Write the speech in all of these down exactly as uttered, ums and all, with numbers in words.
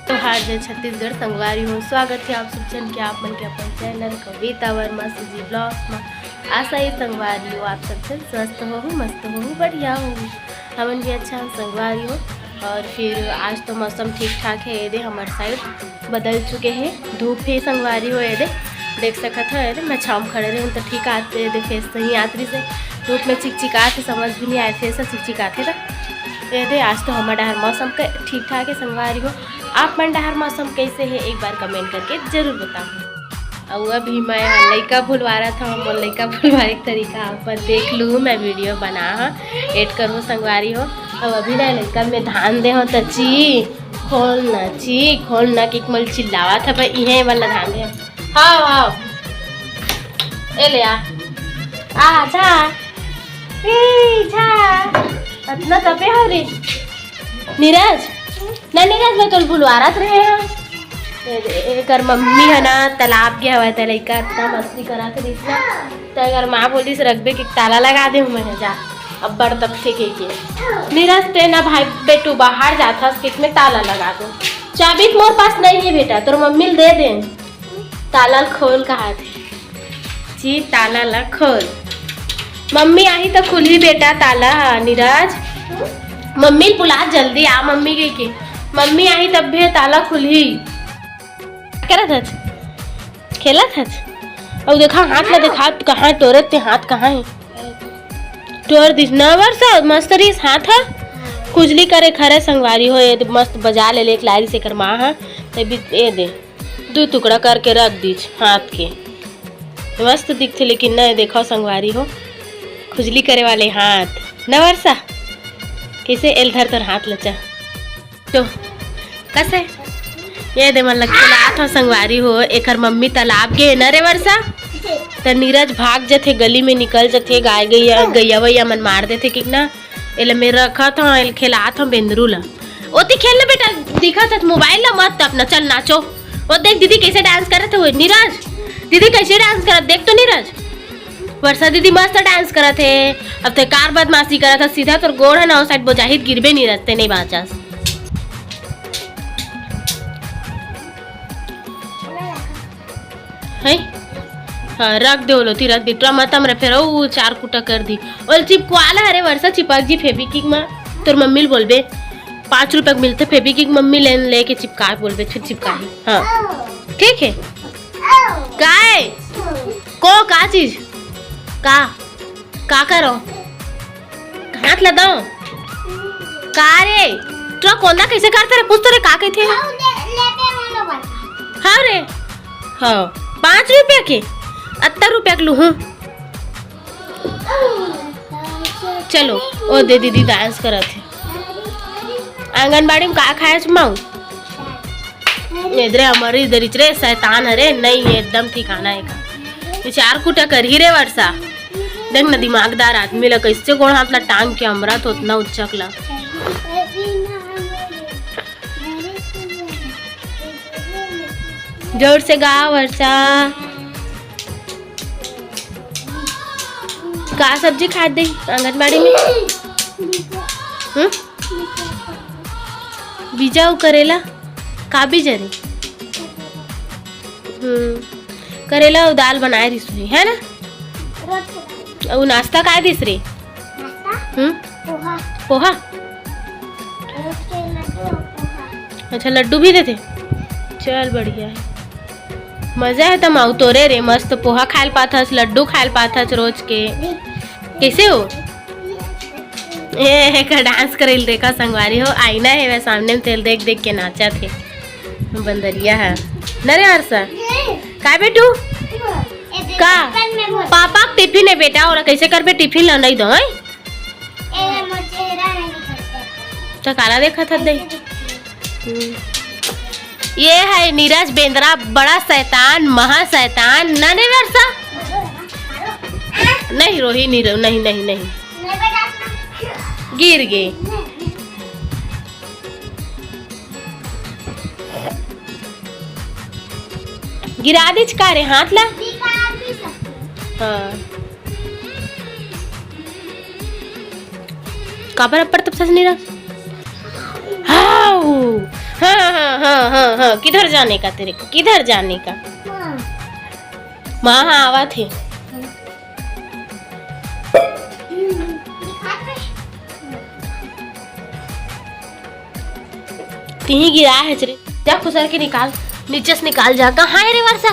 जोहार जय छत्तीसगढ़ संगवारी हो, स्वागत हे आप सब झन के आप मन के अपन चैनल कविता वर्मा सीजी ब्लॉग्स म। आशा हे संगवारी हो आप सब झन स्वस्थ होहू, मस्त होहू, बढ़िया होहू। हमन भी अच्छा हन संगवारी हो। और फिर आज तो मौसम ठीक ठाक हे, ये दे हमर साइड बदल चुके हे, धूप हे संगवारी हो। ये दे देख सकत हो, ये दे मैं छाँव म खड़े रहेंव त ठीक आत, ये दे फेस सही आत रहिस हे, धूप में चिकचिकात हे, समझ भी नहीं आए फेस ह चिकचिकात हे त। ये दे आज तो हमर डहर मौसम के ठीक ठाक हे संगवारी हो। आप मन डहर मौसम कैसे हे एक बार कमेंट करके जरूर बताहू। अउ अभी मैं ह लइका भुलवारत हव, मोर लइका भुलवाए के तरीका आप मन देख लू, मैं वीडियो बना ह एड करहूँ संगवारी हो। अउ अभी ना लइका में धान दे हो त ची खोल ना, ची खोल ना कि मोल चिल्लावत हवे, इहे वाला धान दे हो। हाव हाव, ए ले आ, आ जा, ए जा, अतना तपे हो रे नीरज। ना नीरज, मैं तोल भुलवारत रहे हव। ए-, एकर मम्मी ह ना तालाब गे हवय, त लइका अतना मस्ती करत रहिस ना, त एकर माँ बोलिस, "रखबे कि ताला लगा दे, मैं जा, अब्बड़ तपथे के के।" नीरज, ते ना भाई बेटू बाहर जाथस, किट में ताला लगा दो। चाबी तो मोर पास नहीं है बेटा, तोर मम्मी ल दे दे। ताला ल खोल कहात हे। जी, ताला ल खोल। मम्मी आही त खुलही बेटा ताला ह, नीरज। मम्मी ल बुला जल्दी आ, मम्मी कहिके। मम्मी आही तभे ताला खुलही। का करत हच? खेलत हच? अउ देखा हाथ ल देखा, कहाँ टोरत ते हाथ कहाँ हे? टोर दिस न वर्षा, मस्त रहिस हाथ ह। खुजली करे खरे संगवारी हो, ये मस्त बजा ले, ले एक लारी से एकर माँ ह। ते भी ए दे। दू टुकड़ा करके रख दीच हाथ के। मस्त दिखथे, लेकिन नहीं, देखो संगवारी हो, खुजली करे वाले हाथ न वर्षा। कैसे एल धर तोर हाथ लचा। तो कसे ये दे मन ल खेलात हो संगवारी हो, एकर मम्मी तालाब गे न रे वर्षा। त नीरज भाग जथे, गली में निकल जथे, गाय गैया, गैया वैया मन मार देथे कि ना। एला मैं रखत हव, एला खेलात हव बेंदरू ला। ओती खेल ना बेटा, दिखत हस मोबाइल ला मत अपना, चल नाचो। ओ देख दीदी कैसे डांस करत हवे, नीरज, दीदी कैसे डांस करत, देख तो नीरज। वर्षा दीदी मस्त डांस करत हे। अब ते कार बदमाशी करत हस, सीधा तोर गोड़ ह ना ओ साइड बोजाही त गिरबे नीरज, ते नहीं बाँचस। है? हाँ, रख दे ओलो, ती रख दे, टुरा मत हमरे फेर, ओ चार कुटा कर दी। ओल चिपकवा ला, अरे वर्षा चिपक जी फेविकिक मा, तोर मम्मी ल बोलबे, पाँच रुपया के मिलथे फेविकिक, मम्मी लेन लेके चिपका के बोलबे, फिर चिपका दी। हाँ, ठीक है। काय? को का चीज? का? का करो? हाथ ला दो। का रे? तोरा कोंदा कैसे करते रे? पूछ तो रे, का कहते? हाँ रे। हाँ, पाँच रुपया के? अत्तर रुपया के लूहूँ। चलो, ओ दे दीदी डांस करत हे। आंगनबाड़ी में का खाए हस माऊ? एदरे हमर इधर इचरे शैतान हरे, नहीं एकदम ठिकाना है का। ये चार कुटा करही रे वर्षा। देख ना दिमागदार आदमी ला कैसे गोड़ हाथ ला टांग के अमरत होत ना उच्चक ला। जोर से गा वर्षा। का सब्जी खात दे आंगनबाड़ी में? हम्म? बीजा अउ करेला? का बीजा रे? हम्म, करेला अउ दाल बनाए रिस हुई, है ना? रोज के दाल। अउ नाश्ता का दिस रे? नाश्ता? हम्म? पोहा। पोहा? रोज के लड्डू अउ पोहा। अच्छा, लड्डू भी देथे? चल, बढ़िया है। मजा है त माऊ तोरे रे, मस्त पोहा खाए ल पाथस, लड्डू खाए ल पाथस रोज के। कैसे हो? ए, एकर डांस करे ल देखा संगवारी हो, आईना हे वह सामने में, तेल देख देख के नाचत हे बंदरिया है। न रे हर्षा, का बेटू? का? पापा के टिफिन है बेटा, ओला कैसे करबे टिफिन ला नहीं दो, हैं? ए, मोर चेहरा नहीं दिखत हे। तो काला देखत हस दे? हम्म। ये है नीरज बेंदरा, बड़ा शैतान, महा शैतान। ना रे वर्षा? नहीं रोही, नहीं रो-, नहीं, नहीं, नहीं। गिर गे। गिरा दीच का रे हाथ ला? हाँ। काबर अब्बड़ तपसस नीरज? हाउ। हाँ, हाँ, हाँ, हाँ, हाँ, हाँ, किधर जाने का तेरे को, किधर जाने का? माँ, हाँ, आवत हे। तिही गिरा हे रे, जा खुसर के निकाल, नीचे से निकाल जा। कहाँ हे रे वर्षा?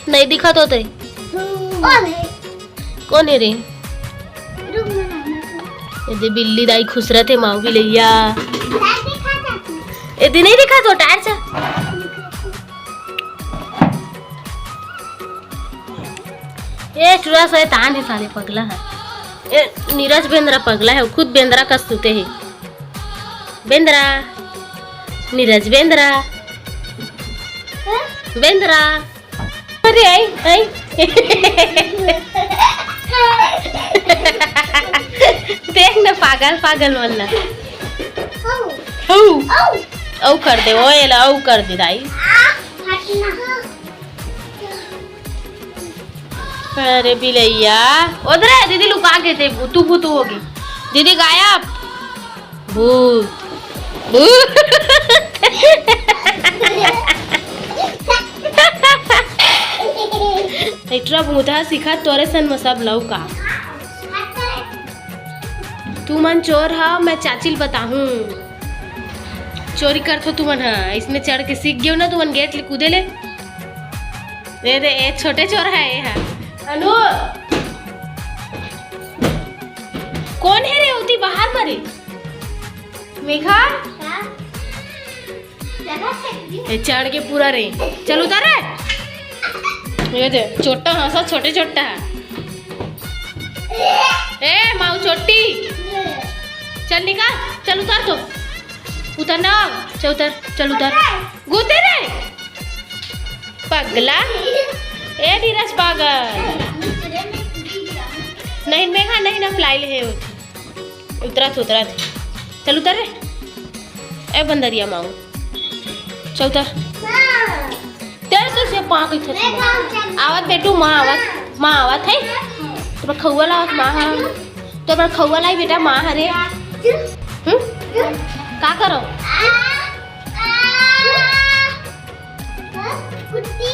नहीं दिखत होते। कौन हे रे? ए दे बिल्ली दाई खुसरत हे, माऊ बिलैया। ए दे नहीं दिखत हो टायर से। ए टुरा शैतान हे साले, पगला हे। ए नीरज बेंदरा पगला हे, खुद बेंदरा कस सुते हे। बेंदरा, नीरज बेंदरा, बेंदरा। अरे आई, आई। देख ना पागल, पागल मन ला। हऊ। अऊ कर दे, ओ एला अऊ कर दे दाई। अरे बिलैया, ओदरे दीदी लुका के दे, भूतू भूतू होगे। दीदी गायब। भूत, भूत। एकरा भूत हा सिखा तोरे सन म सब लौका। तू मन चोर हा, मैं चाची ल बताहूँ। चोरी करथो तुमन हा, इसने चढ़ के सीख गेव ना तुमन गेट ले कूदे ले। ए दे, ए छोटे चोर हे, ए हा। अनु, कौन हे रे ओती बाहर म रे? मेघा? ए चढ़ के पूरा रे। चल उतर रे। ए दे, चोट्टा हाँसा, छोटे चोट्टा हे। ए माऊ चोट्टी। चल निकल, चल उतर तो। उतर ना, चल उतर, चल उतर। गुते रे। पगला। ए धीरज पागल। नहीं मेघा, नहीं ना पलाई ले हे। उतरत, उतरत। चल उतर रे। ए बंदरिया माऊ। चल उतर। तेरे से, से पाँव कइसे मैं छुआ? गाँव चल आवत बेटू, माँ आवत, माँ आवत हे। तोर खउआ लावत माँ हा। तोर खउआ लाई बेटा, माँ हरे। हम्म? का करो? कुत्ती।